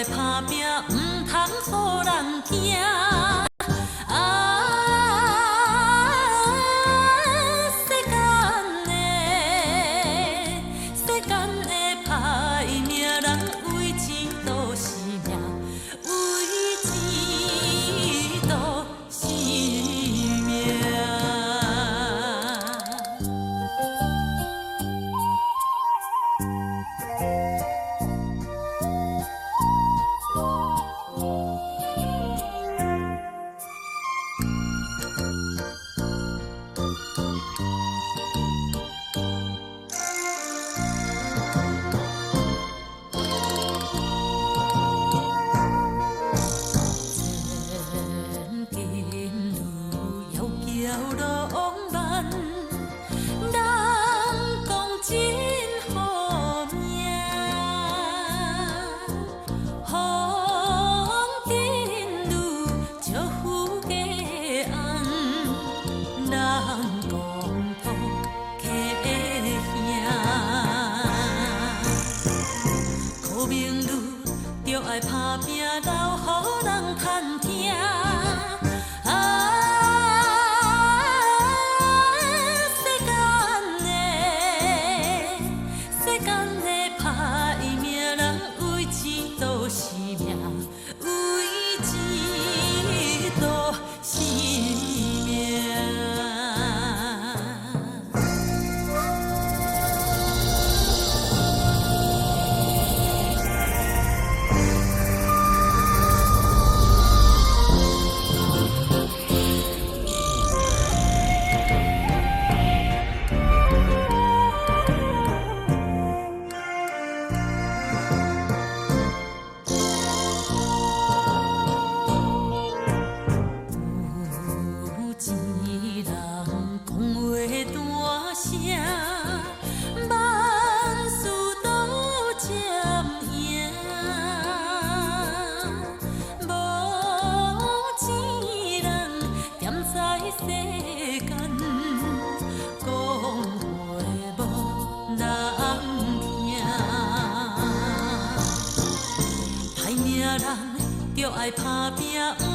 愛拍拚，毋通予人驚。啊，世間的世間的歹命，人為錢賭性命，為錢賭性命。千金女窈窕浪漫，人講真好命。風塵女招呼家翁，人講討客兄。苦命女著愛拍拚，留予人趁聽。啊，世間的世間的歹命，人為錢賭性命，為錢賭性命。有錢人講話大聲，萬事都占贏。無錢人踮在世間，講話無人聽。歹命人著愛拍拚。